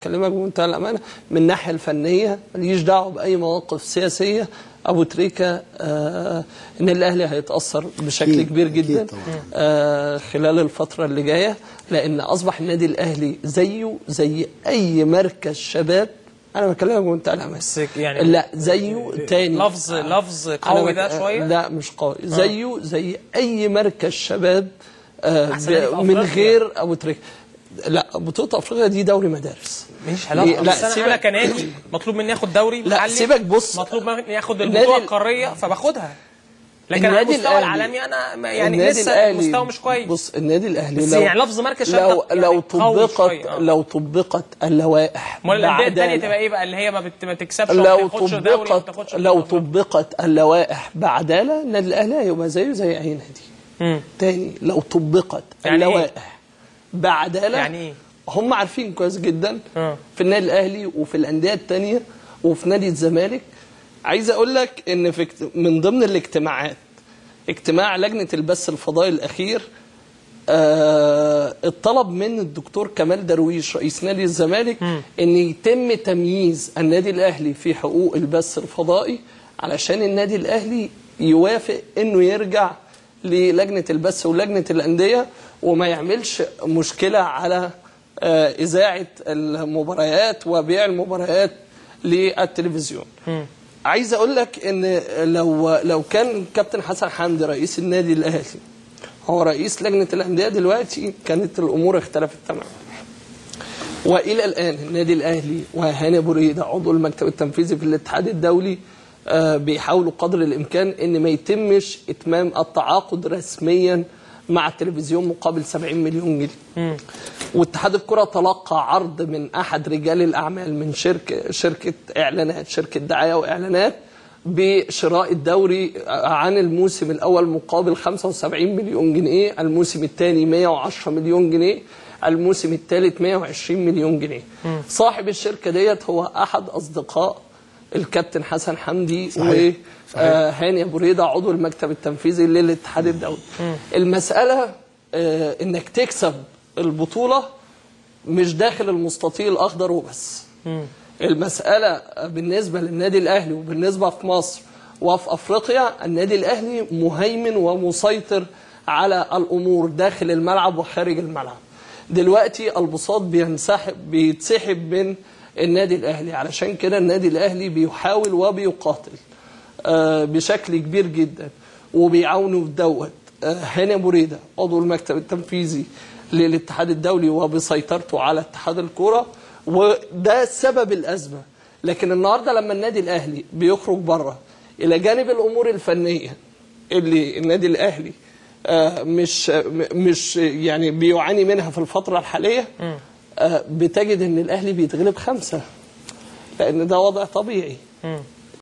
بكلمك بمنتهى الامانة من الناحية الفنية، ماليش دعوه باي مواقف سياسية. ابو تريكه ان الاهلي هيتاثر بشكل كبير جدا خلال الفترة اللي جاية، لان اصبح النادي الاهلي زيه زي اي مركز شباب. انا بكلمك بمنتهى الامانة، يعني لا زيه تاني، لفظ قوي ده شوية، لا مش قوي، زيه زي اي مركز شباب من غير ابو تريكه. لا بطولة افريقيا دي دوري مدارس، مش علاقة. لا انا كنادي مطلوب مني اخد دوري محلي، لا سيبك، بص مطلوب مني اخد البطولة القارية فباخدها، لكن على المستوى العالمي انا يعني لسه المستوى مش كويس. بص النادي الاهلي بس يعني لفظ مركز شباب لو يعني لو طبقت لو طبقت اللوائح، امال الاندية الثانية تبقى ايه بقى اللي هي ما بتكسبش وما بتاخدش دوري وما بتاخدش؟ لو طبقت اللوائح بعداله النادي الاهلي هيبقى زيه زي اي نادي تاني. لو طبقت يعني اللوائح بعداله، يعني ايه؟ هم عارفين كويس جدا في النادي الاهلي وفي الاندية الثانية وفي نادي الزمالك. عايز اقول لك ان في من ضمن الاجتماعات اجتماع لجنة البث الفضائي الاخير، الطلب من الدكتور كمال درويش رئيس نادي الزمالك ان يتم تمييز النادي الاهلي في حقوق البث الفضائي علشان النادي الاهلي يوافق انه يرجع للجنة البث ولجنه الاندية وما يعملش مشكلة على اذاعة المباريات وبيع المباريات للتلفزيون. عايز اقول لك ان لو كان كابتن حسن حمدي رئيس النادي الاهلي هو رئيس لجنة الاندية دلوقتي كانت الامور اختلفت تماما. والى الان النادي الاهلي وهاني ابو ريده عضو المكتب التنفيذي في الاتحاد الدولي بيحاولوا قدر الامكان ان ما يتمش اتمام التعاقد رسميا مع التلفزيون مقابل 70 مليون جنيه. واتحاد الكرة تلقى عرض من احد رجال الاعمال من شركة اعلانات، شركة دعاية واعلانات، بشراء الدوري عن الموسم الاول مقابل 75 مليون جنيه، الموسم الثاني 110 مليون جنيه، الموسم الثالث 120 مليون جنيه. صاحب الشركة ديت هو احد اصدقاء الكابتن حسن حمدي وهاني ابو ريده عضو المكتب التنفيذي للاتحاد الدولي. المسالة انك تكسب البطولة مش داخل المستطيل الاخضر وبس. المسالة بالنسبة للنادي الاهلي وبالنسبة في مصر وفي افريقيا، النادي الاهلي مهيمن ومسيطر على الامور داخل الملعب وخارج الملعب. دلوقتي البساط بيتسحب من النادي الاهلي، علشان كده النادي الاهلي بيحاول وبيقاتل بشكل كبير جدا وبيعاونوا في دوت هاني ابو ريده عضو المكتب التنفيذي للاتحاد الدولي وبسيطرته على اتحاد الكورة، وده سبب الازمة. لكن النهارده لما النادي الاهلي بيخرج بره، الى جانب الامور الفنية اللي النادي الاهلي مش يعني بيعاني منها في الفترة الحالية، بتجد ان الاهلي بيتغلب 5، لان ده وضع طبيعي.